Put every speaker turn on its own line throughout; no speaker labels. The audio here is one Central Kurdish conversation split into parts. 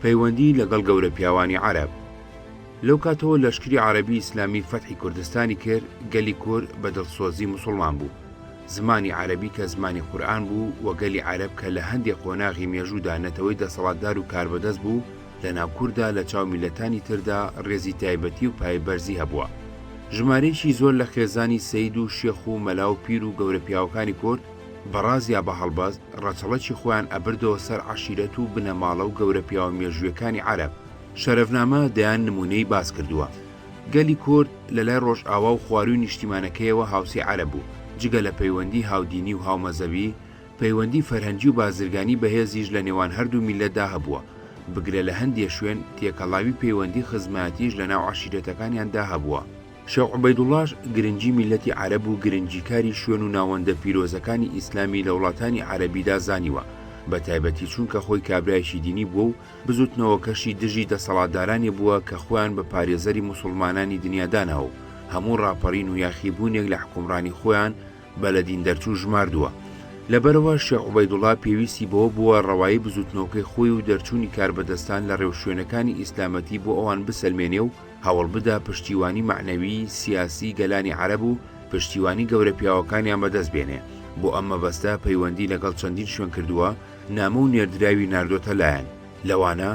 پەیوەندی لەگەڵ گەورە پیاوانی عەرەب. لەو کاتەوە لەشکری عەرەبی ئیسلامی فەتحی کوردستانی کرد، گەلی کورد بە دڵسۆزی موسوڵمان بوو. زمانی عەرەبی کە زمانی قورئان بوو و گەلی عەرەب کە لە هەندێ قۆناغی مێژوودا نەتەوەی دەسەڵاتدار و کاربەدەست بوو، لە ناو کورددا لە چاو میللەتانی تردا ڕێزی تایبەتی و پایە بەرزی هەبووە. ژمارەیەکی زۆر لە خێزانی سەید و شێخ و مەلا و پیر و گەورە پیاوەکانی کورد بە ڕاز یا بە هەڵبەست ڕەچەڵەکی خۆیان ئەبردەوە سەر عەشیرەت و بنەماڵە و گەورە پیاوە مێژوویەکانی عەرەب. شەرەفنامە دەیان نموونەی باس کردووە. گەلی کورد لە لای ڕۆژئاوا و خوارووی نیشتیمانەکەیەوە هاوسێی عەرەب بوو، جگە لە پەیوەندی هاودینی و هاومەزەبی، پەیوەندی فەرهەنگی و بازرگانی بەهێزیش لە نێوان هەردوو میللەتدا هەبووە، بگرە لە هەندێ شوێن تێکەڵاوی پەیوەندی خزمایەتیش لە ناو عەشیرەتەکانیاندا هەبووە. شێخ عوبەیدوڵڵاش گرنگی میللەتی عەرەب و گرنگی کاری شوێن و ناوەندە پیرۆزەکانی ئیسلامی لە وڵاتانی عەرەبیدا زانیوە، بە تایبەتی چونکە خۆی کابرایەکی دینی بووە و بزوتنەوەکەشی دژی دەسەڵاتدارانێ بووە کە خۆیان بە پارێزەری موسوڵمانانی دنیا داناوە و هەموو ڕاپەڕین و یاخیبوونێک لە حوکمڕانی خۆیان بە لە دین دەرچوو ژماردووە. لەبەرئەوە شێخ عوبەیدوڵا پێویستی بەوە بووە ڕەوایی بزوتنەوەکەی خۆی و دەرچوونی کاربەدەستان لە ڕێوشوێنەکانی ئیسلامەتی بۆ ئەوان بسەلمێنێ و هەوڵبدا پشتیوانی مەعنەوی، سیاسی گەلانی عەرەب و پشتیوانی گەورە پیاوەکانیان بەدەست بێنێ. بۆ ئەم مەبەستە پەیوەندی لەگەڵ چەندین شوێن کردووە، نامە و نێردراوی ناردۆتە لایان، لەوانە،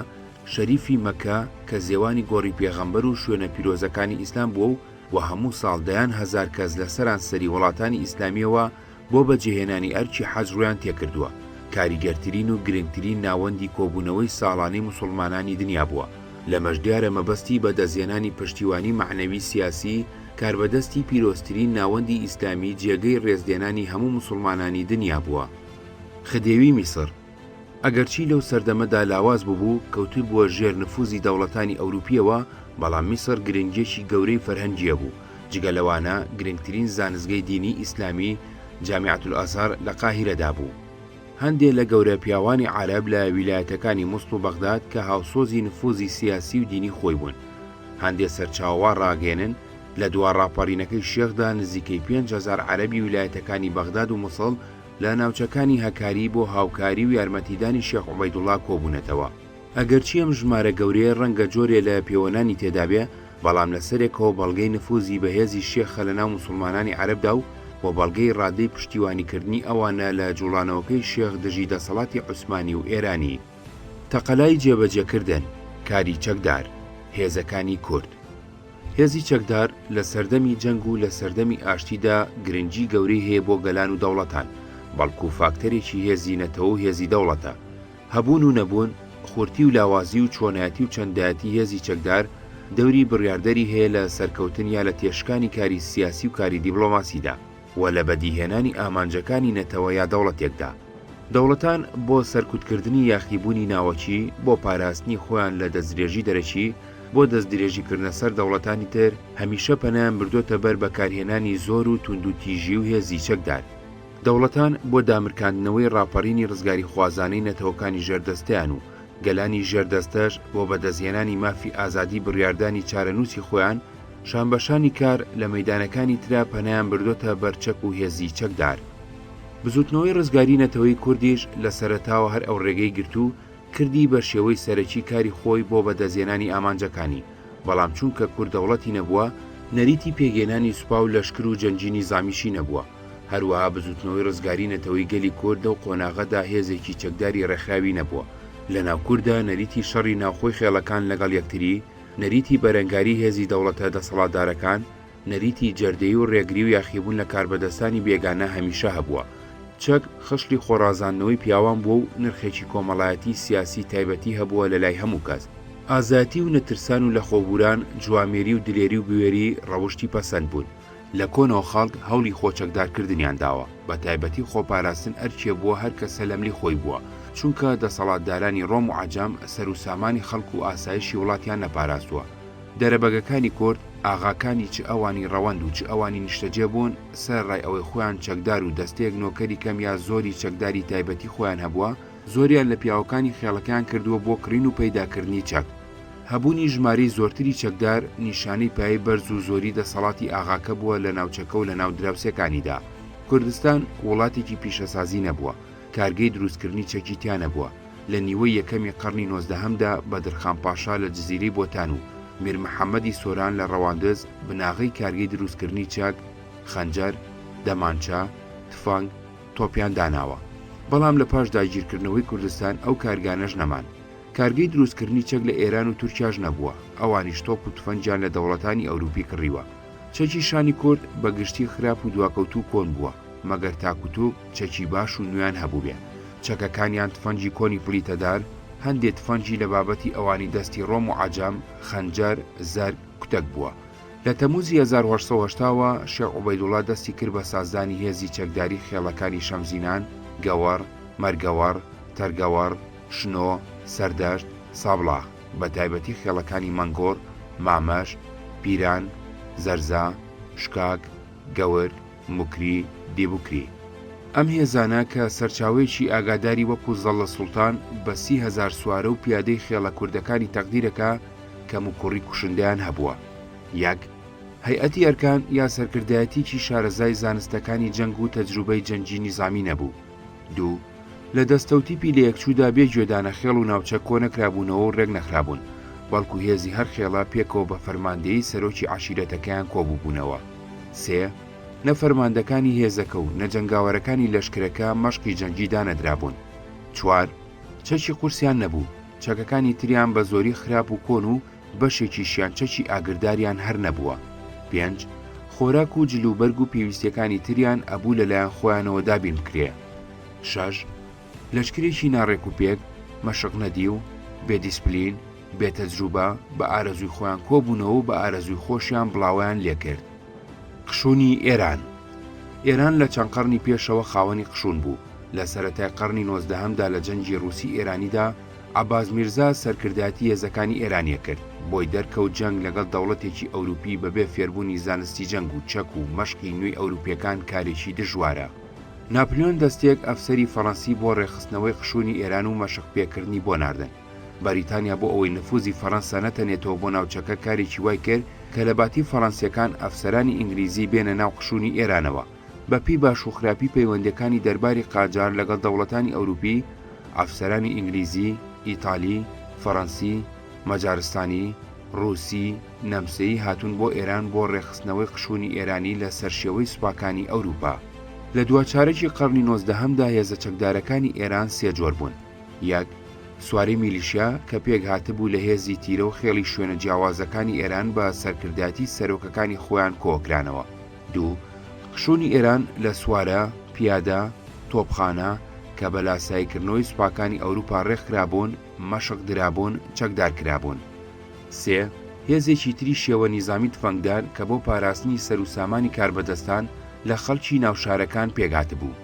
شەریفی مەککە، کە زێوانی گۆڕی پێغەمبەر و شوێنە پیرۆزەکانی ئیسلام بووە و و هەموو ساڵ دەیان هەزار کەس لە سەرانسەری وڵاتانی ئیسلامییەوە بۆ بەجێهێنانی ئەرکی حەج ڕوویان تێکردووە، کاریگەرترین و گرنگترین ناوەندی کۆبوونەوەی ساڵانەی موسوڵمانانی دنیا بووە. لەمەش دیارە مەبەستی بەدەستهێنانی پشتیوانی مەعنەوی سیاسی کاربەدەستی پیرۆزترین ناوەندی ئیسلامی جێگەی ڕێزلێنانی هەموو موسوڵمانانی دنیا بووە. خدێوی میسڕ ئەگەرچی لەو سەردەمەدا لاواز بووبوو، کەوتبووە ژێر نفوزی دەوڵەتانی ئەوروپییەوە، بەڵام میسڕ گرنگییەکی گەورەی فەرهەنگی هەبوو، جگە لەوانە گرنگترین زانستگەی دینی ئیسلامی، جامعە الازهر، لە قاهیرەدا بوو. هەندێ لە گەورە پیاوانی عەرەب لە ویلایەتەکانی موسڵ و بەغداد کە هاوسۆزی نفوزی سیاسی و دینی خۆی بوون. هەندێ سەرچاوە وا ڕاگەیەنن لە دوا ڕاپەڕینەکەی شێخدا نزیکەی 5000 عەرەبی ویلایەتەکانی بەغداد و موسڵ لە ناوچەکانی هەکاری بۆ هاوکاری و یارمەتیدانی شێخ عوبەیدوڵا کۆبوونەتەوە. ئەگەرچی ئەم ژمارە گەورەیە ڕەنگە جۆرێ لە پێوەنانی تێدابێ، بەڵام لە سەرێکەوە بەڵگەی نفوزی بەهێزی شێخە لە ناو موسوڵمانانی عەرەبدا و وە بەڵگەی ڕادەی پشتیوانیکردنی ئەوانە لە جوڵانەوەکەی شێخ دژی دەسەڵاتی عوسمانی و ئێرانی. تەقەلای جێبەجێکردن، کاری چەکدار، هێزەکانی کورد. هێزی چەکدار لە سەردەمی جەنگ و لە سەردەمی ئاشتیدا گرنگی گەورەی هەیە بۆ گەلان و دەوڵەتان، بەڵکو فاکتەرێکی هێزی نەتەوە و هێزی دەوڵەتە. هەبوون و نەبوون، خورتی و لاوازی و چۆنایەتی و چەندایەتی هێزی چەکدار دەوری بڕیاردەری هەیە لە سەرکەوتن یا لە تێشکانی کاری سیاسی و کاری دیبڵۆماسیدا. و لە بەدیهێنانی ئامانجەکانی نەتەوە یا دەوڵەتێکدا. دەوڵەتان بۆ سەرکوتکردنی یاخیبوونی ناوەکی، بۆ پاراستنی خۆیان لە دەستدرێژی دەرەکی، بۆ دەستدرێژیکردنە سەر دەوڵەتانی تر، هەمیشە پەنایان بردۆتە بەر بەکارهێنانی زۆر و توندوتیژی و هێزی چەکدار. دەوڵەتان بۆ دامرکاندنەوەی ڕاپەڕینی ڕزگاریخوازانەی نەتەوەکانی ژێردەستەیان و گەلانی ژێردەستەش بۆ بەدەستهێنانی مافی ئازادی بڕیاردانی چارەنووسی خۆیان، شانبەشانی کار لە مەیدانەکانی ترا پەنایان بردۆتە بەر چەک و هێزی چەکدار. بزووتنەوەی ڕزگاری نەتەوەی کوردیش لە سەرەتاوە هەر ئەو ڕێگەی گرت و کردی بە شێوەی سەرەکی کاری خۆی بۆ بەدەستهێنانی ئامانجەکانی، بەڵام چونکە کورد دەوڵەتی نەبووە، نەریتی پێکهێنانی سوپا و لەشکر و جەنگی نیزامیشی نەبووە، هەروەها بزووتنەوەی ڕزگاری نەتەوەی گەلی کورد لەو قۆناغەدا هێزێکی چەکداری ڕێکخراوی نەبووە. لەناو کورددا نەریتی شەڕی ناوخۆی خێڵەکان لەگەڵ یەکتری، نەریتی بەرەنگاری هێزی دەوڵەتە دەسەڵاتدارەکان، نەریتی جەردەیی و ڕێگری و یاخیبوون لە کاربەدەستانی بێگانە هەمیشە هەبووە. چەک، خشڵی خۆڕازاندنەوەی پیاوان بووە و نرخێکی کۆمەڵایەتی سیاسی تایبەتی هەبووە لە لای هەموو کەس. ئازایەتی و نەترسان و لەخۆبووران، جوامێری و دلێری و بوێری ڕەوشتی پەسەند بوون. لە کۆنەوە خەڵک هەوڵی خۆچەکدارکردنیان داوە، بە تایبەتی خۆپاراستن ئەرکێ بووە هەر کەسە لەملی خۆی بووە، چونکە دەسەڵاتدارانی ڕۆم و عەجەم سەر و سامانی خەڵک و ئاسایشی وڵاتیان نەپاراستووە. دەرەبەگەکانی کورد، ئاغاکانی چ ئەوانی ڕەوەند و چ ئەوانی نیشتەجێ بوون، سەرەڕای ئەوەی خۆیان چەکدار و دەستەیەک نۆکەری کەم یا زۆری چەکداری تایبەتی خۆیان هەبووە، زۆریان لە پیاوەکانی خێڵەکەیان کردووە بۆ کڕین و پەیداکردنی چەک. هەبوونی ژمارەی زۆرتری چەکدار نیشانەی پایەی بەرز و زۆری دەسەڵاتی ئاغاکە بووە لە ناوچەکە و لە ناو دراوسێکانیدا. کوردستان وڵاتێکی پیشەسازی نەبووە، کارگەی دروستکردنی چەکی تیا نەبووە. لە نیوەی یەکەمی قەڕنی نۆزدەهەمدا بەدرخان پاشا لە جزیرەی بۆتان و میر محەمەدی سۆران لە ڕەواندز بناغەی کارگەی دروستکردنی چەک، خەنجەر، دەمانچە، تفەنگ، تۆپیان داناوە. بەڵام لە پاش داگیرکردنەوەی کوردستان ئەو کارگانەش نەمان. کارگەی دروستکردنی چەک لە ئێران و تورکیاش نەبووە، ئەوانیش تۆپ و تفەنگیان لە دەوڵەتانی ئەوروپی کڕیوە. چەکی شانی کورد بە گشتی خراپ و دواکەوتوو و کۆن بووە، مەگەر تاک و توک چەکی باش و نوێیان هەبووبێ. چەکەکانیان تفەنگی کۆنی پڵیتەدار، هەندێ تفەنگی لە بابەتی ئەوانی دەستی ڕۆم و عەجەم، خەنجەر، زەرگ، کوتەک بووە. لە تەمووزی 1880 وە شێخ عوبەیدوڵا دەستی کرد بە سازدانی هێزی چەکداری خێڵەکانی شەمزینان، گەوەڕ، مەرگەوەڕ، تەرگەوەڕ، شنۆ، سەردەشت، سابڵاغ، بە تایبەتی خێڵەکانی مەنگوڕ، مامەش، پیران، زەرزا، شکاک، گەورک، موکری، دیبوکری. ئەم هێزانە کە سەرچاوەیەکی ئاگاداری وەکوو زەڵە سوڵتان بە 30 هەزار سوارە و پیادەی خێڵە کوردەکانی تەقدیرەکا کەموکوڕی کوشندەیان هەبووە. یەک، هەیئەتی ئەرکان یا سەرکردایەتیی شارەزای زانستەکانی جەنگ و تەجروبەی جەنگی نیزامی نەبوو. دوو، لە دەستە و تیپی لەیەکچوودا بێ گوێدانە خێڵ و ناوچە کۆنەکرابوونەوە و رێکنەخرابوون، بەڵکو هێزی هەر خێڵە پێکەوە بە فەرماندەیی سەرۆکی عەشیرەتەکەیان کۆبووبوونەوە. سێ، نە فەرماندەکانی هێزەکە و نە جەنگاوەرەکانی لەشکرەکە مەشقی جەنگی دانەدرابوون. چوار، چەکی قورسیان نەبوو، چەکەکانی تریان بە زۆری خراپ و کۆن و بەشێکیشیان چەکی ئاگرداریان هەر نەبووە. پێنج، خۆراک و جل و بەرگ و پێویستیەکانی تریان ئەبوو لە لایەن خۆیانەوە دابین بکرێ. شەش، لەشکرێکی ناڕێک و پێک، مەشق نەدیو، بێ دیسپلین، بێ تەجروبە، بە ئارەزووی خۆیان کۆبوونەوە و بە ئارەزووی خۆشیان بڵاوەیان لێکرد. قشونی ئێران ئێران لە چەند قەڕنی پێشەوە خاوەنی قشون بوو. لە سەرەتای قەڕنی نۆزدەهەمدا لە جەنگی ڕووسی ئێرانیدا عەباس میرزا سەرکردایەتی هێزەکانی ئێرانی ئەکرد، بۆی دەرکەوت جەنگ لەگەڵ دەوڵەتێکی ئەوروپی بەبێ فێربوونی زانستی جەنگ و چەک و مەشقی نوێی ئەوروپیەکان کارێکی دژوارە. ناپلیۆن دەستەیەک ئەفسەری فەڕەنسی بۆ ڕێکخستنەوەی قشونی ئێران و مەشق پێکردنی بۆ ناردن. بەریتانیا بۆ ئەوەی نفوزی فەڕەنسا نەتەنێتەوە بۆ ناوچەکە کارێکی وای کرد کە لەباتی فەڕەنسیەکان ئەفسەرانی ئینگلیزی بێنە ناو قشونی ئێرانەوە. بە پێی باش و خراپی پەیوەندیەکانی دەرباری قاجار لەگەڵ دەوڵەتانی ئەوروپی، ئەفسەرانی ئینگلیزی، ئیتالی، فەڕەنسی، مەجارستانی، ڕووسی، نەمسەیی هاتوون بۆ ئێران بۆ ڕێکخستنەوەی قشونی ئێرانی لە سەر شێوەی سوپاکانی ئەوروپا. لە دوا چارەکی قەڕنی نۆزدەهەمدا هێزە چەکدارەکانی ئێران سێ جۆر بوون، یەک. سوارەی میلیشیا کە پێکهاتبوو لە هێزی تیرە و خێڵی شوێنە جیاوازەکانی ئێران بە سەرکردایەتی سەرۆکەکانی خۆیان کۆکرانەوە. دوو، قشونی ئێران لە سوارە، پیادە، تۆپخانە، کە بە لاساییکردنەوەی سوپاکانی ئەوروپا ڕێکخرابوون، مەشق درابوون، چەکدار کرابوون. سێ، هێزێکی تری شێوە نیزامی تفەنگدار کە بۆ پاراستنی سەر و سامانی کاربەدەستان لە خەڵکی ناو شارەکان پێکهاتبوو.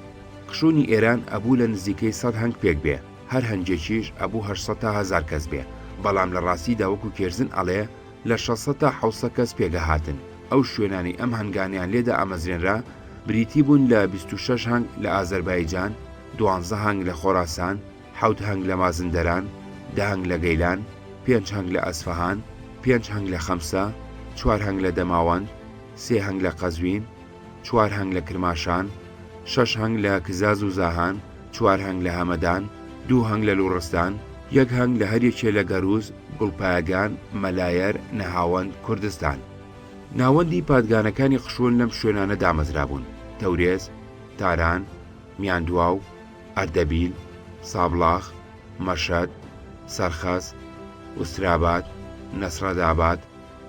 قشونی ئێران ئەبوو لە نزیکەی سەد هەنگ پێک بێ، هەر هەنگێکیش ئەبوو 800 تا هەزار کەس بێ، بەڵام لە ڕاستیدا وەکو کێرزن ئەڵێ لە 600 تا 700 کەس پێکئەهاتن. ئەو شوێنانەی ئەم هەنگانەیان لێ دائەمەزرێنرا بریتی بوون لە 26 هەنگ لە ئازەربایجان، دوانزە هەنگ لە خۆراسان، حەوت هەنگ لە مازندەران، دە هەنگ لە گەیلان، پێنج هەنگ لە ئەسفەهان، پێنج هەنگ لە خەمسە، چوار هەنگ لە دەماوەند، سێ هەنگ لە قەزوین، چوار هەنگ لە کرماشان، شەش هەنگ لە کزاز و زاهان، چوار هەنگ لە هەمەدان، دوو هەنگ لە لوڕستان، یەک هەنگ لە هەر یەکێ لە گەرووز، گوڵپایەگان، مەلایەر، نەهاوەند، کوردستان. ناوەندی پادگانەکانی قشوون لەم شوێنانە دامەزرابوون، تەورێز، تاران، میاندواو، ئەردەبیل، سابڵاغ، مەشەد، سەرخەس، ئوستراباد، نەسرەداباد،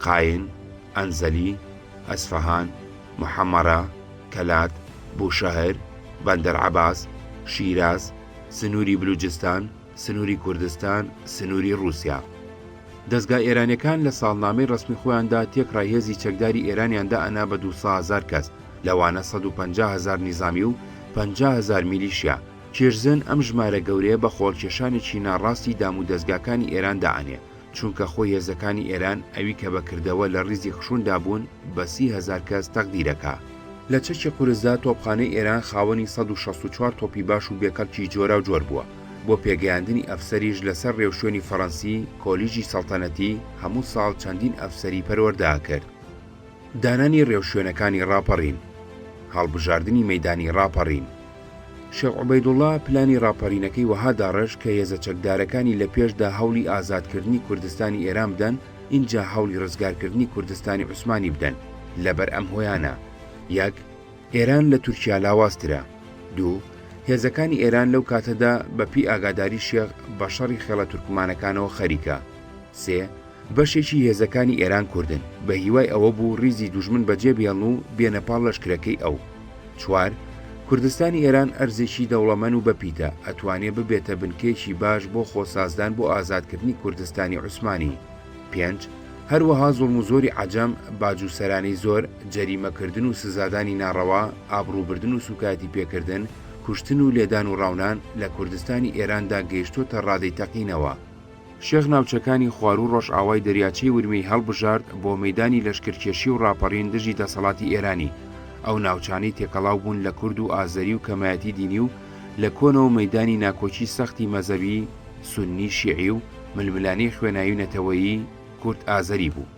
قاین، ئەنزەلی، ئەسفەهان، محەمەرە، کەلات، بوشەهر، بەندەر عەباس، شیراز، سنووری بلوجستان، سنووری کوردستان، سنووری ڕووسیا. دەزگا ئێرانیەکان لە ساڵنامەی ڕەسمی خۆیاندا تێکڕای هێزی چەکداری ئێرانیان دائەنا بە دووسە هەزار کەس، لەوانە 150 هەزار نیزامی و 50 هەزار میلیشیا. کیرزن ئەم ژمارە گەورەیە بە خۆڵکێشانێکی ناڕاستی دامودەزگاکانی ئێران دائەنێ، چونکە خۆی هێزەکانی ئێران ئەوی کە بە کردەوە لە ڕیزی قشوندا بوون بە 30 هەزار کەس تەقدیرەکا. لە چەکی قورسدا تۆپخانەی ئێران خاوەنی 164 تۆپی باش و بێکەڵکی جۆراوجۆر بووە. بۆ پێگەیاندنی ئەفسەریش لە سەر ڕێوشوێنی فەڕەنسی، کۆلیژی سەڵتەنەتی، هەموو ساڵ چەندین ئەفسەری پەروەردە ئەکرد. دانانی ڕێوشوێنەکانی ڕاپەڕین. هەڵبژاردنی مەیدانی ڕاپەڕین. شێخ عوبەیدوڵڵا پلانی ڕاپەڕینەکەی وەها داڕشت کە هێزە چەکدارەکانی لە پێشدا هەوڵی ئازادکردنی کوردستانی ئێران بدەن، ئینجا هەوڵی ڕزگارکردنی کوردستانی عوسمانی بدەن، لەبەر ئەم هۆیانە، یەک. ئێران لە تورکیا لاوازترە. دوو. هێزەکانی ئێران لەو کاتەدا بە پێی ئاگاداری شێخ بە شەڕی خێڵە تورکمانەکانەوە خەریکە. سێ. بەشێکی هێزەکانی ئێران کوردن، بە هیوای ئەوە بوو ڕیزی دوژمن بەجێ بهێڵن و بێنە پاڵ لەشکرەکەی ئەو. چوار. کوردستانی ئێران ئەرزێکی دەوڵەمەن و بەپیتە، ئەتوانێ ببێتە بنکەیەکی باش بۆ خۆسازدان بۆ ئازادکردنی کوردستانی عوسمانی. پێنج. هەروەها زوڵم و زۆری عەجەم، باج و سەرانەی زۆر، جەریمەکردن و سزادانی ناڕەوا، ئابڕووبردن و سووکایەتی پێکردن، کوشتن و لێدان و ڕاونان، لە کوردستانی ئێراندا گەیشتۆتە ڕادەی تەقینەوە. شێخ ناوچەکانی خواروو ڕۆژئاوای دەریاچەی ورمێی هەڵبژارد بۆ مەیدانی لەشکرکێشی و ڕاپەڕین دژی دەسەڵاتی ئێرانی، ئەو ناوچانەی تێکەڵاو بوون لە کورد و ئازەری و کەمایەتی دینی و لە کۆنەوە مەیدانی ناکۆکی سەختی مەزەبی، سوننی شیعی، و ململانێی خوێناوی و نەتەوەیی، کورد ئازەری، بوو.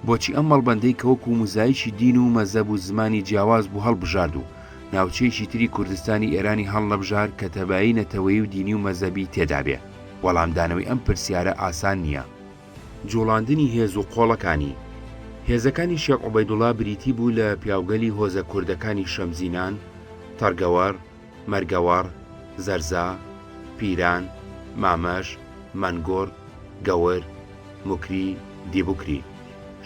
بۆچی ئەم مەڵبەندەی کە وەکوو موزایکی دین و مەزەب و زمانی جیاواز بوو هەڵبژارد و ناوچەیەکی تری کوردستانی ئێرانی هەڵنەبژارد کە تەبایی نەتەوەیی و دینی و مەزەبی تێدا بێ؟ وەڵامدانەوەی ئەم پرسیارە ئاسان نییە. جوڵاندنی هێز و قۆڵەکانی. هێزەکانی شێخ عوبەیدوڵا بریتی بوو لە پیاوگەلی هۆزە کوردەکانی شەمزینان، تەڕگەوەڕ، مەرگەوەڕ، زەرزا، پیران، مامەش، مەنگوڕ، گەور، موکری، دیبوکری.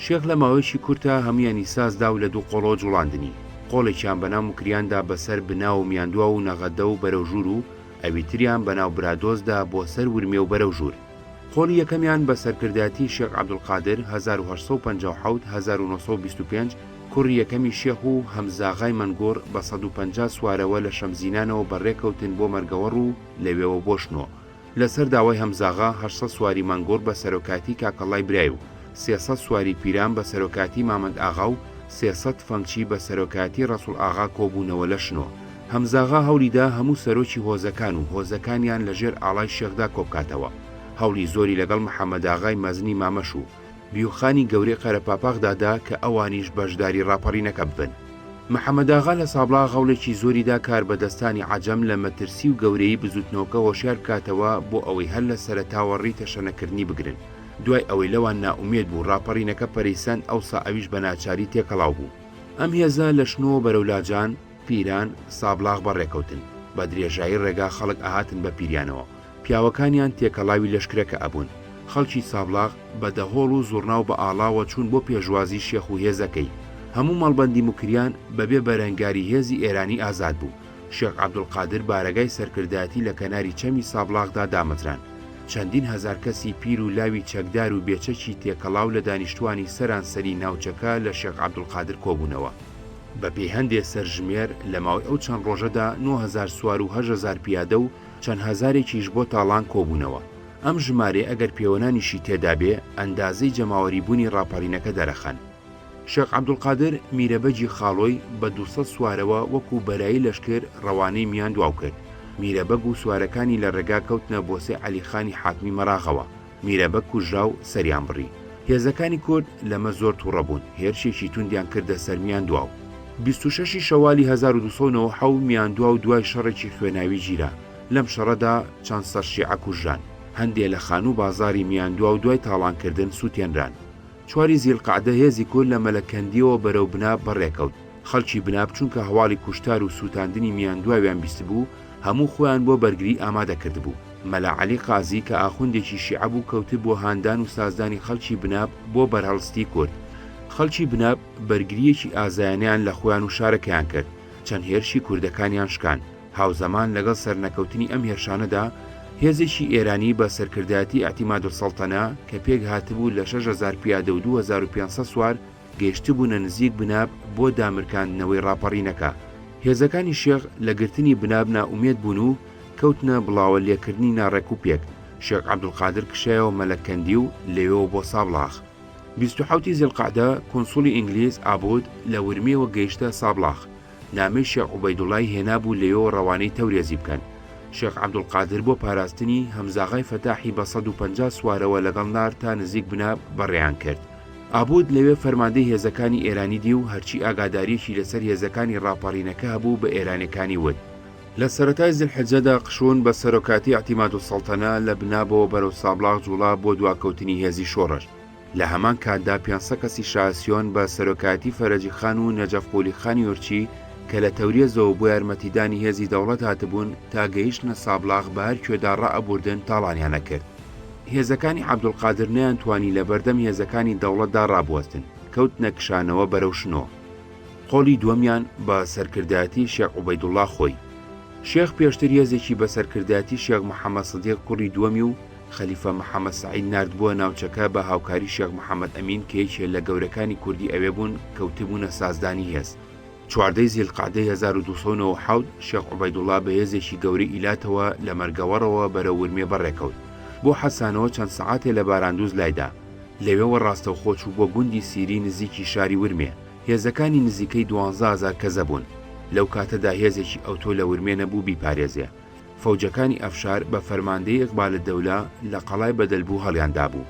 شێخ لە ماوەیەکی کورتا هەموویانی ساز دا و لە دوو قۆڵەوە جوڵاندنی. قۆڵێکیان بەناو موکریاندا بەسەر بناو و میاندواو و نەغەدە و بەرەو ژوور و ئەوی تریان بەناو برادۆستدا بۆ سەر ورمێ و بەرەو ژوور. قۆڵی یەکەمیان بە سەرکردایەتی شێخ عەبدولقادر، 1857، 1925، کوڕی یەکەمی شێخ و هەمزاغای مەنگوڕ بە 150 سوارەوە لە شەمزینانەوە بەڕێ کەوتن بۆ مەرگەوەڕ و لەوێوە بۆ شنۆ. لەسەر داوای هەمزاغا 800 سواری مەنگوڕ بە سەرۆکایەتی کاکەڵڵای برای و 300 سواری پیران بە سەرۆکایەتی مامەند ئاغا و 300 تفەنگچی بە سەرۆکایەتی ڕەسوڵ ئاغا کۆبوونەوە لە شنۆ. هەمزاغا هەوڵی دا هەموو سەرۆکی هۆزەکان و هۆزەکانیان لە ژێر ئاڵای شێخدا کۆبکاتەوە. هەوڵی زۆری لەگەڵ محەمەداغای مەزنی مامەش و بیوخانی گەورەی قەرەپاپاخدا دا کە ئەوانیش بەشداری ڕاپەڕینەکە ببن. محەمەداغا لە سابڵاغ هەوڵێکی زۆری دا کاربەدەستانی عەجەم لە مەترسی و گەورەیی بزووتنەوەکە هۆشیار بکاتەوە بۆ ئەوەی هەر لە سەرەتاوە ڕێی تەشەنەکردنی بگرن. دوای ئەوەی لەوان نائومێد بوو ڕاپەڕینەکە پەرەی سەند ئەوسا ئەویش بە ناچاری تێکەڵاو بوو. ئەم هێزە لە شنۆوە بەرەو لاجان، پیران، سابڵاغ بەڕێکەوتن. بە درێژایی ڕێگا خەڵک ئەهاتن بە پیریانەوە. پیاوەکانیان تێکەڵاوی لەشکرەکە ئەبوون. خەڵکی سابڵاغ بە دەهۆڵ و زوڕنا و بە ئاڵاوە چوون بۆ پێشوازی شێخ و هێزەکەی. هەموو مەڵبەندی موکریان بە بێ بەرەنگاری هێزی ئێرانی ئازاد بوو. شێخ عەبدولقادر بارەگای سەرکردایەتی لە کەناری چەمی سابڵاغدا دامەزراند. چەندین هەزار کەسی پیر و لاوی چەکدار و بێچەکی تێکەڵاو لە دانیشتووانی سەرانسەری ناوچەکە لە شێخ عەبدولقادر کۆبوونەوە. بەپێی هەندێ سەرژمێر لە ماوەی ئەو چەند ڕۆژەدا 9000 سوار و 8000 پیادە و چەند هەزارێکیش بۆ تاڵان کۆبوونەوە. ئەم ژمارەیە ئەگەر پێوەنانیشی تێدابێ، ئەندازەی جەماوەری بوونی ڕاپەڕینەکە دەرەخەن. شێخ عەبدولقادر میرەبەگی خاڵۆی بە 200 سوارەوە وەکوو بەرایی لەشکر ڕەوانەی میاندواو کرد. میرەبەگ و سوارەکانی لە ڕێگا کەوتنە بۆسەی عەلی خانی حاکمی مەراغەوە. میرەبەگ کوژرا و سەریان بڕی. هێزەکانی کورد لەمە زۆر توڕە بوون، هێرشێکی توندیان کردە سەر میاندواو. 26 ی شەوالی 1297 میاندواو دوای شەڕێکی خوێناوی گیرا. لەم شەڕەدا چەند سەد شیعە کوژران. هەندێ لە خانوو و بازاڕی میاندواو دوای تاڵانکردن سووتێنران. چواری زیلقەعدە هێزی کورد لە مەلەکەندییەوە بەرەو بناب بەڕێکەوت. خەڵکی بناب چونکە هەواڵی کوشتار و سووتاندنی میاندواویان بیستبوو، هەموو خۆیان بۆ بەرگری ئامادە کردبوو. مەلا عەلی قازی کە ئاخوندێکی شیعە بوو کەوتبووە هاندان و سازدانی خەڵکی بناب بۆ بەرهەڵستی کورد. خەڵکی بناب بەرگرییەکی ئازایانەیان لە خۆیان و شارەکەیان کرد. چەند هێرشی کوردەکانیان شکاند. هاوزەمان لەگەڵ سەرنەکەوتنی ئەم هێرشانەدا، هێزێکی ئێرانی بە سەرکردایەتی ئیعتیمادولسەڵتەنە کە پێکهاتبوو لە 6000 پیادە و 2500 سوار، گەیشتبوونە نزیک بناب بۆ دامرکاندنەوەی ڕاپەڕینەکە. هێزەکانی شێخ لە گرتنی بناب نائومێد بوون و کەوتنە بڵاوە لێکردنی ناڕێکوپێک، شێخ عەبدولقادر کشایەوە مەلەکەندی و لەوێوە بۆ سابڵاغ. 27 ی زیلقەعدە کونسوڵی ئینگلیز، ئابود، لە ورمێوە گەیشتە سابڵاغ. نامەی شێخ عوبەیدوڵای هێنابوو لەوێوە ڕەوانەی تەورێزی بکەن. شێخ عەبدولقادر بۆ پاراستنی، هەمزاغای فەتاحی بە 150 سوارەوە لەگەڵ نارد تا نزیک بناب بەڕێیان کرد. ئابود لەوێ فەرماندەی هێزەکانی ئێرانی دی و هەرچی ئاگادارییەکی لەسەر هێزەکانی ڕاپەڕینەکە هەبوو بە ئێرانیەکانی وت. لە سەرەتای زیلحجەدا قشون بە سەرۆکایەتی ئیعتیمادولسەڵتەنە لە بنابەوە بەرەو سابڵاغ جوڵا بۆ دواکەوتنی هێزی شۆڕش. لە هەمان کاتدا 500 کەسی شاسیۆن بە سەرۆکایەتی فەرەجی خان و نەجەف قولی خانی یورچی کە لە تەورێزەوە بۆ یارمەتیدانی هێزی دەوڵەت هاتبوون تا گەیشتنە سابڵاغ بە هەر کوێدا ڕائەبوردن تاڵانیان ئەکرد. هێزەکانی عەبدولقادر نەیانتوانی لە بەردەم هێزەکانی دەوڵەتدا ڕابوەستن، کەوتنە کشانەوە بەرەو شنۆ. قۆڵی دووەمیان بە سەرکردایەتی شێخ عوبەیدوڵڵا خۆی. شێخ پێشتر هێزێکی بە سەرکردایەتی شێخ محەمەد سدیق کوڕی دووەمی و خەلیفە محەمەد سەعید ناردبووە ناوچەکە بە هاوکاری شێخ محەمەد ئەمین کە یەکێ لە گەورەکانی کوردی ئەوێ بوون کەوتبوونە سازدانی هێز. چواردەی زیلقەعدەی 1297 شێخ عوبەیدوڵا بە هێزێکی گەورەی ئیلاتەوە لە مەرگەوەڕەوە بەرەو ورمێ بەڕێکەوت. بۆ حەسانەوە چەند سەعاتێ لە باراندوز لایدا. لەوێوە ڕاستەوخۆ چوو بۆ گوندی سیری نزیکی شاری ورمێ. هێزەکانی نزیکەی 12,000 کەزە بوون. لەو کاتەدا هێزێکی ئەوتۆ لە ورمێ نەبوو بیپارێزێ. فەوجەکانی ئەفشار بە فەرماندەیی ئیقبالالدەولە لە قەڵای بەدەلبوو هەڵیان دابوو.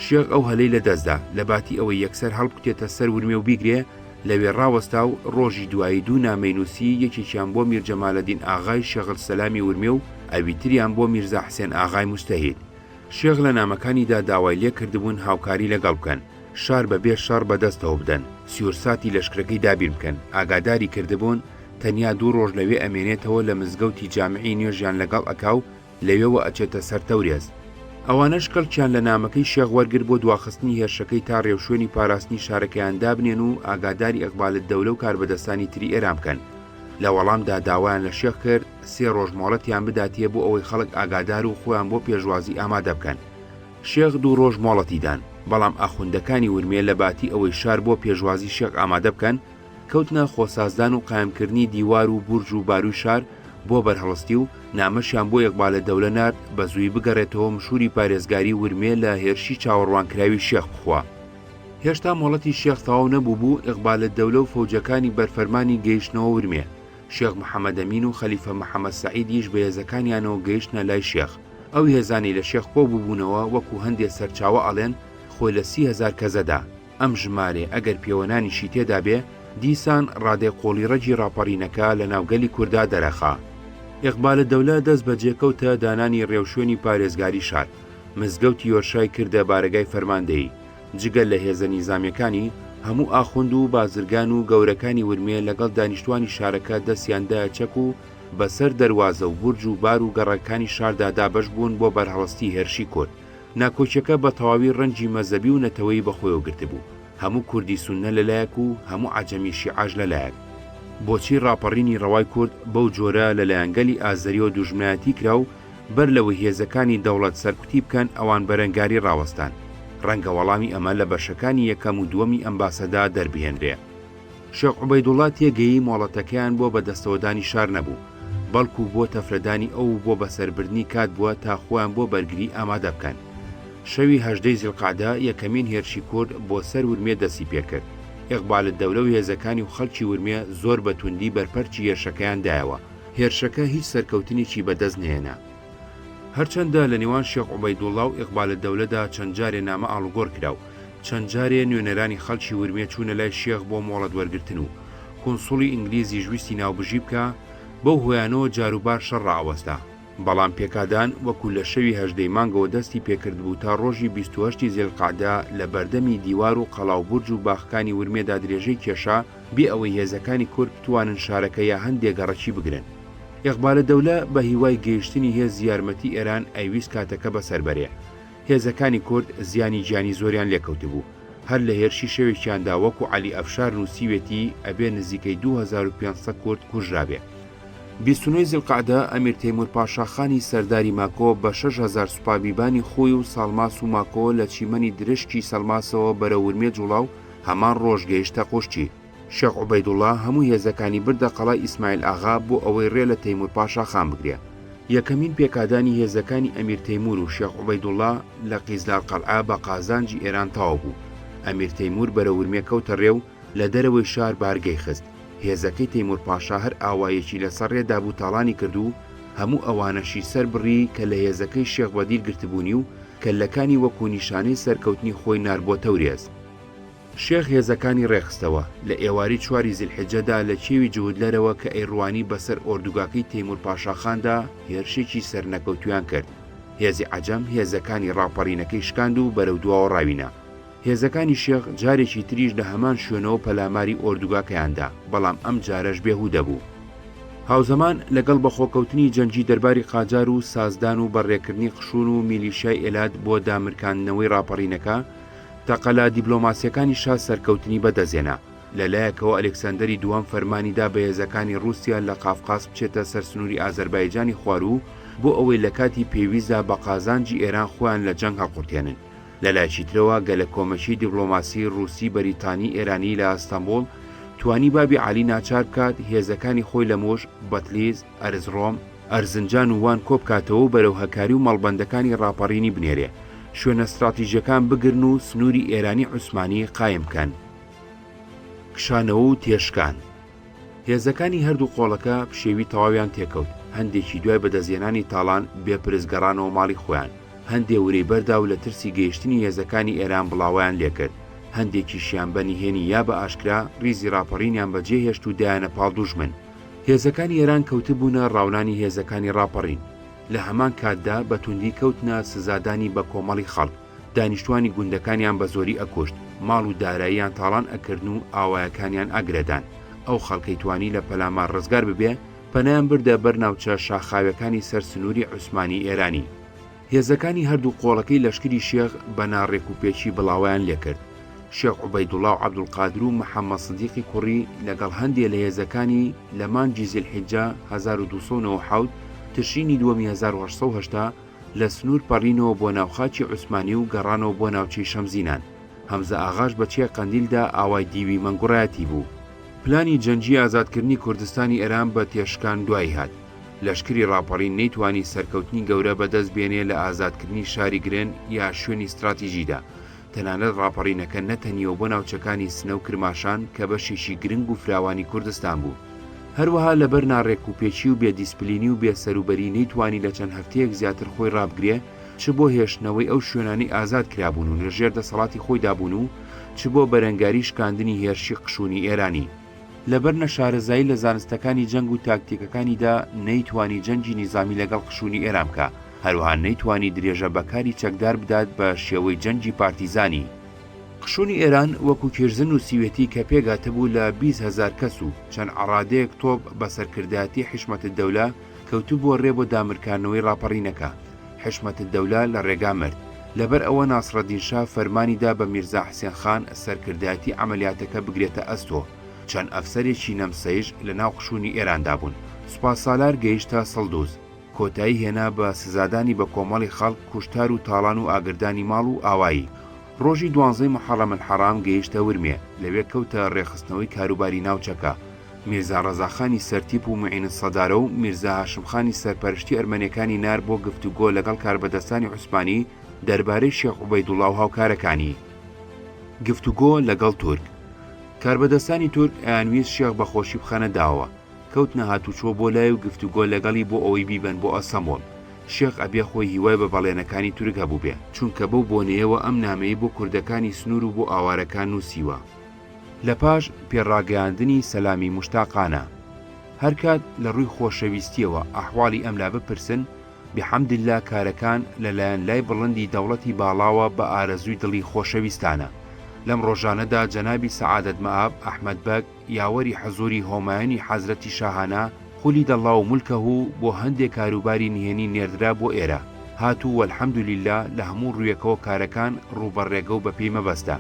شێخ ئەو هەلەی لە دەست دا، لە باتی ئەوەی یەکسەر هەڵبکوتێتە سەر ورمێ و بیگرێ، لەوێ ڕاوەستا و ڕۆژی دوایی دوو نامەی نووسی، یەکێکیان بۆ میر جەمالەدین ئاغای شێخلسەلامی ورمێ و ئەوی تریان بۆ میرزا حسێن ئاغای موجتەهید. شێخ لە نامەکانیدا داوای لێ کردبوون هاوکاری لەگەڵ بکەن، شار بە بێ شەڕ بە دەستەوە بدەن، سیورساتی لەشکرەکەی دابین بکەن، ئاگاداری کردبوون تەنیا دوو ڕۆژ لەوێ ئەمێنێتەوە لە مزگەوتی جامعی نوێژیان لەگەڵ ئەکا و لەوێوە ئەچێتە سەر تەورێز. ئەوانەش کەڵکیان لە نامەکەی شێخ وەرگرت بۆ دواخستنی هێرشەکەی تا ڕێوشوێنی پاراستنی شارەکەیان دابنێن و ئاگاداری ئیقبالالدەولە و کاربەدەستانی تری ئێران بکەن. لە وەڵامدا داوایان لە شێخ کرد سێ ڕۆژ مۆڵەتیان بداتێ بۆ ئەوەی خەڵک ئاگادار و خۆیان بۆ پێشوازی ئامادە بکەن. شێخ دوو ڕۆژ مۆڵەتی دان، بەڵام ئاخوندەکانی ورمێ لە باتی ئەوەی شار بۆ پێشوازی شێخ ئامادە بکەن، کەوتنە خۆسازدان و قایمکردنی دیوار و بورج و باروی شار بۆ بەرهەڵستی و نامەشیان بۆ ئیقبالەدەولە نارد بە زوویی بگەڕێتەوە مشوری پارێزگاری ورمێ لە هێرشی چاوەڕوانکراوی شێخ بخوا. هێشتا مۆڵەتی شێخ تەواو نەبووبوو، ئیقبالەدەولە و فەوجەکانی بەر فەرمانی گەیشتنەوە ورمێ. شێخ محەمەدەمین و خەلیفە محەمەد سەعیدیش بە هێزەکانیانەوە گەیشتنە لای شێخ. ئەو هێزانەی لە شێخ کۆ بووبوونەوە وەکوو هەندێ سەرچاوە ئەڵێن خۆی لە 30,000 کەزەدا. ئەم ژمارەیە ئەگەر پێوەنانیشی تێدا بێ، دیسان ڕادەی قووڵی ڕەگی ڕاپەڕینەکە لە ناو گەلی کوردا دەرەخا. ئیقبالەدەولە دەست بەجێ کەوتە دانانی ڕێوشوێنی پارێزگاری شار. مزگەوتی یۆرشای کردە بارەگای فەرماندەیی. جگە لە هێزە نیزامیەکانی، هەموو ئاخوند و بازرگان و گەورەکانی ورمێ لەگەڵ دانیشتوانی شارەکە دەستیان دایە چەک و بە سەر دەروازە و بورج و بار و گەڕەکانی شاردا دابەش بوون بۆ بەرهەڵستی هێرشی کورد. ناکۆکیەکە بە تەواوی ڕەنگی مەزەبی و نەتەوەیی بە خۆیەوە گرتبوو. هەموو کوردی سوننە لە لایەک و هەموو عەجەمی شیعەش لە لایەک. بۆچی ڕاپەڕینی ڕەوای کورد بەو جۆرە لە لایەن گەلی ئازەریەوە دوژمنایەتی کرا و بەر لەوەی هێزەکانی دەوڵەت سەرکوتی بکەن ئەوان بەرەنگاری ڕاوەستان؟ ڕەنگە وەڵامی ئەمە لە بەشەکانی یەکەم و دووەمی ئەم باسەدا دەربهێنرێ. شێخ عوبەیدوڵا تێگەیی مۆڵەتەکەیان بۆ بەدەستەوەدانی شار نەبوو، بەڵکو بۆ تەفرەدانی ئەو و بۆ بەسەربردنی کات بووە تا خۆیان بۆ بەرگری ئامادە بکەن. شەوی هەژدەی زیلقەعدە یەکەمین هێرشی کورد بۆ سەر ورمێ دەستی پێکرد. ئیقبالالدەولە و هێزەکانی و خەڵکی ورمێ زۆر بە توندی بەرپەرچی هێرشەکەیان دایەوە. هێرشەکە هیچ سەرکەوتنێکی بەدەست نەهێنا. هەرچەندە لە نێوان شێخ عوبەیدوڵڵا و ئیقبالالدەولەدا چەند جارێ نامە ئاڵوگۆڕ کرا و چەند جارێ نوێنەرانی خەڵکی ورمێ چوونە لای شێخ بۆ مۆڵەت وەرگرتن و کونسوڵی ئینگلیزیش ویستی ناوبژی بکا، بەو هۆیانەوە جاروبار شەڕ ڕائەوەستا. بەڵام پێکادان وەکو لە شەوی هەژدەی مانگەوە دەستی پێکردبوو تا ڕۆژی 28 ی زیلقەعدە لە بەردەمی دیوار و قەڵا و بورج و باخەکانی ورمێدا درێژەی کێشا بێ ئەوەی هێزەکانی کورد بتوانن شارەکە یا هەندێ گەڕەکی بگرن. ئیقبالەدەولە بە هیوای گەیشتنی هێزی یارمەتی ئێران ئەیویست کاتەکە بەسەر بەرێ. هێزەکانی کورد زیانی گیانی زۆریان لێکەوتبوو. هەر لە هێرشی شەوێکیاندا وەکو عەلی ئەفشار نووسیوێتی ئەبێ نزیکەی 2500 کورد کوژرابێ. 29 ی زیلقەعدە ئەمیر تەیمور پاشا خانی سەرداری ماکۆ بە 6000 سوپا بیبانی خۆی و ساڵماس و ماکۆ لە چیمەنی درشکی سەڵماسەوە بەرەو ورمێ جوڵا و هەمان ڕۆژ گەیشتە قوشچی. شێخ عوبەیدوڵا هەموو هێزەکانی بردە قەڵای ئیسماعیل ئاغا بۆ ئەوەی ڕێ لە تەیمور پاشا خان بگرێ. یەکەمین پێکادانی هێزەکانی ئەمیر تەیمور و شێخ عوبەیدوڵا لە قیزلار قەڵعە بە قازانجی ئێران تەواو بوو. ئەمیر تەیمور بەرەو ورمێ کەوتە ڕێ و لە دەرەوەی شار بارگەی خست. هێزەکەی تەیمور پاشا هەر ئاواییەکی لەسەر ڕێ دابوو تاڵانی کرد و هەموو ئەوانەشی سەر بڕی کە لە هێزەکەی شێخ بەدیل گرتبوونی و کەللەکانی وەکوو نیشانەی سەرکەوتنی خۆی نارد بۆ تەورێز. شێخ هێزەکانی ڕێکخستەوە، لە ئێوارەی چواری زیلحیجەدا لە کێوی جهودلەرەوە کە ئەیڕوانی بەسەر ئۆردوگاکەی تەیمور پاشاخاندا هێرشێکی سەرنەکەوتوویان کرد. هێزی عەجەم هێزەکانی ڕاپەڕینەکەی شکاند و بەرەو دواوە ڕاوینا. هێزەکانی شێخ جارێکی تریش لە هەمان شوێنەوە پەلاماری ئۆردوگاکەیان دا، بەڵام ئەم جارەش بێهودە بوو. هاوزەمان لەگەڵ بەخۆکەوتنی جەنگی دەرباری قاجار و سازدان و بەڕێکردنی قشون و میلیشیای ئێلات بۆ دامرکاندنەوەی ڕاپەڕینەکە، تەقەلا دیبلۆماسییەکانی شا سەرکەوتنی بەدەستهێنا. لە لایەکەوە ئەلێکسەندەری دووەم فەرمانی دا بە هێزەکانی ڕووسیا لە قافقاس بچێتە سەر سنووری ئازەربایجانی خواروو بۆ ئەوەی لە کاتی پێویستدا بە قازانجی ئێران خۆیان لە جەنگ هەڵقورتێنن. لە لایەکی ترەوە گەلەکۆمەکی دیبلۆماسی ڕووسی بەریتانی ئێرانی لە ئەستەنبوڵ توانی بابی عالی ناچار بکات هێزەکانی خۆی لە موش، بەتلیس، ئەرزڕۆم، ئەرزنجان و وان کۆبکاتەوە و بەرەو هەکاری و مەڵبەندەکانی ڕاپەڕینی بنێرێ، شوێنە ستراتیژیەکان بگرن و سنووری ئێرانی عوسمانی قایم بکەن. کشانەوە و تێشکان. هێزەکانی هەردوو قۆڵەکە پشێوی تەواویان تێکەوت، هەندێکی دوای بەدەستهێنانی تاڵان بێ پرس گەڕانەوە ماڵی خۆیان، هەندێ ورەی بەردا و لە ترسی گەیشتنی هێزەکانی ئێران بڵاوەیان لێکرد، هەندێکیشیان بە نهێنی یا بە ئاشکرا ڕیزی ڕاپەڕینیان بەجێهێشت و دایانە پاڵ دوژمن. هێزەکانی ئێران کەوتبوونە ڕاونانی هێزەکانی ڕاپەڕین، لە هەمان کاتدا بە توندی کەوتنە سزادانی بە کۆمەڵی خەڵک، دانیشتوانی گوندەکانیان بە زۆری ئەکوشت، ماڵ و داراییان تاڵان ئەکردن و ئاوایەکانیان ئاگرئەدان. ئەو خەڵکەی توانی لە پەلامار ڕزگار ببێ، پەنایان بردە بەر ناوچە شاخاوێکانی سەر سنووری عوسمانی ئێرانی. هێزەکانی هەردوو قۆڵەکەی لەشکری شێخ بە ناڕێکوپێکی بڵاوەیان لێکرد. شێخ عوبەیدوڵا و عەبدولقادر و محەمەد سدیقی کوڕی لەگەڵ هەندێ لە هێزەکانی لە مانگی زیلحیجە 1297، تشرینی دووەمی 1880، لە سنوور پەڕینەوە بۆ ناو خاکی عوسمانی و گەڕانەوە بۆ ناوچەی شەمزینان. هەمزە ئاغاش بە چیای قەندیلدا ئاوای دیوی مەنگوڕایەتی بوو. پلانی جەنگی ئازادکردنی کوردستانی ئێران بە تێشکان دوایی هات. لەشکری ڕاپەڕین نەیتوانی سەرکەوتنی گەورە بەدەست بێنێ لە ئازادکردنی شاری گرن یا شوێنی ستراتیژیدا. تەنانەت ڕاپەڕینەکە نەتەنیەوە بۆ ناوچەکانی سنە و کرماشان کە بەشێکی گرنگ و فراوانی کوردستان بوو. هەروەها لەبەر ناڕێکوپێکی و بێ دیسپلینی و بێ سەروبەری نەیتوانی لە چەند هەفتەیەک زیاتر خۆی ڕابگرێ چ بۆ هێشتنەوەی ئەو شوێنانەی ئازاد کرابوون و لە ژێر دەسەڵاتی خۆیدا بوون و چ بۆ بەرەنگاری شکاندنی هێرشی قشوونی ئێرانی. لەبەر نەشارەزایی لە زانستەکانی جەنگ و تاکتیکەکانیدا نەیتوانی جەنگی نیزامی لەگەڵ قشوونی ئێران بکا، هەروەها نەیتوانی درێژە بە کاری چەکدار بدات بە شێوەی جەنگی پارتیزانی. قشوونی ئێران وەکوو کیرزن نووسیوێتی کە پێکهاتبوو لە 20 هەزار کەس و چەند عەڕادەیەک تۆپ بە سەرکردایەتی حیشمەتدەولە کەوتبووە رێ بۆ دامرکاندنەوەی ڕاپەڕینەکە. حیشمەتدەولە لە ڕێگا مرد. لەبەر ئەوە ناسڕەدین شا فەرمانی دا بە میرزا حسێن خان سەرکردایەتی عەمەلیاتەکە بگرێتە ئەستۆ. چەند ئەفسەرێکی نەمسەیش لە ناو قشوونی ئێراندا بوون. سوپاسالار گەیشتە سڵدوز. کۆتایی هێنا بە سزادانی بە کۆمەڵی خەڵک، کوشتار و تاڵان و ئاگردانی ماڵ و ئاوایی. ڕۆژی دوانزەی موحەڕەملحەڕام گەیشتە ورمێ، لەوێ کەوتە ڕێکخستنەوەی کاروباری ناوچەکە. میرزا ڕەزاخانی سەرتیپ و معین الصدارە و میرزا هاشمخانی سەرپەرشتی ئەرمەنیەکانی نارد بۆ گفتوگۆ لەگەڵ کاربەدەستانی عوسمانی دەربارەی شێخ عوبەیدوڵا و هاوکارەکانی. گفتوگۆ لەگەڵ تورک. کاربەدەستانی تورک ئەیانویست شێخ بە خۆشی بخەنە داوە. کەوتنە هاتوچۆ بۆ لای و گفتوگۆ لەگەڵی بۆ ئەوەی بیبەن بۆ ئەستەمبوڵ. شێخ ئەبێ خۆی هیوای بە بەڵێنەکانی تورک هەبووبێ، چونکە بەو بۆنەیەوە ئەم نامەیەی بۆ کوردەکانی سنوور و بۆ ئاوارەکان نووسیوە. لە پاش پێڕاگەیاندنی سەلامی موشتاقانە. هەرکات لە ڕووی خۆشەویستییەوە ئەحواڵی ئەملا بپرسن، بحمداللە کارەکان لە لایەن لای بڵندی دەوڵەتی باڵاوە بە ئارەزووی دڵی خۆشەویستانە. لەم ڕۆژانەدا جەنابی سەعادەت مەئاب ئەحمەد بەگ یاوەری حزووری هۆمایونی حەزرەتی شاهانە خولید اللە ملکە بۆ هەندێ کاروباری نهێنی نێردرا بۆ ئێرە هات و والحمدللە لە هەموو ڕوویەکەوە کارەکان ڕوو بە ڕێگە و بە پێی مەبەستە.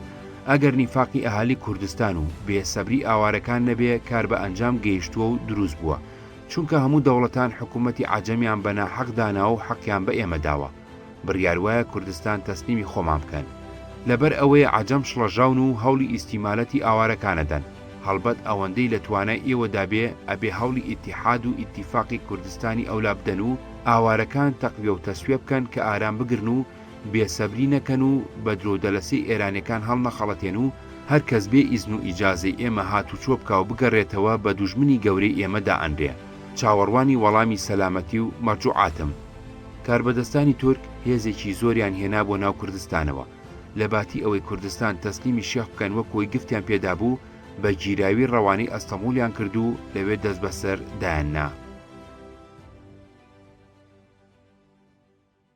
ئەگەر نیفاقی ئەهالی کوردستان و بێ سەبری ئاوارەکان نەبێ کار بە ئەنجام گەیشتووە و دروست بووە. چونکە هەموو دەوڵەتان حکوومەتی عەجەمیان بە ناحەق داناوە و حەقیان بە ئێمە داوە. بڕیار وایە کوردستان تەسلیمی خۆمان بکەن. لەبەر ئەوەیە عەجەم شڵەژاون و هەوڵی ئیستیمالەتی ئاوارەکان ئەدەن. هەڵبەت ئەوەندەی لە توانای ئێوەدا بێ ئەبێ هەوڵی ئیتیحاد و ئیتیفاقی کوردستانی ئەولا بدەن و ئاوارەکان تەقویە و تەسویە بکەن کە ئارام بگرن و بێ سەبری نەکەن و بە درۆو دەلەسەی ئێرانیەکان هەڵنەخەڵەتێن و هەر کەس بێ ئیزن و ئیجازەی ئێمە هاتوچۆ بکا و بگەڕێتەوە بە دوژمنی گەورەی ئێمە دائەنرێ. چاوەڕوانی وەڵامی سەلامەتی و مەرجوعاتم. کاربەدەستانی تورک هێزێکی زۆریان هێنا بۆ ناو کوردستانەوە. لە باتی ئەوەی کوردستان تەسلیمی شێخ بکەن وەک وەی گفتیان پێ دابوو، بە گیراوی ڕەوانەی ئەستەموڵیان کرد و لەوێ دەستبەسەر دایان نا.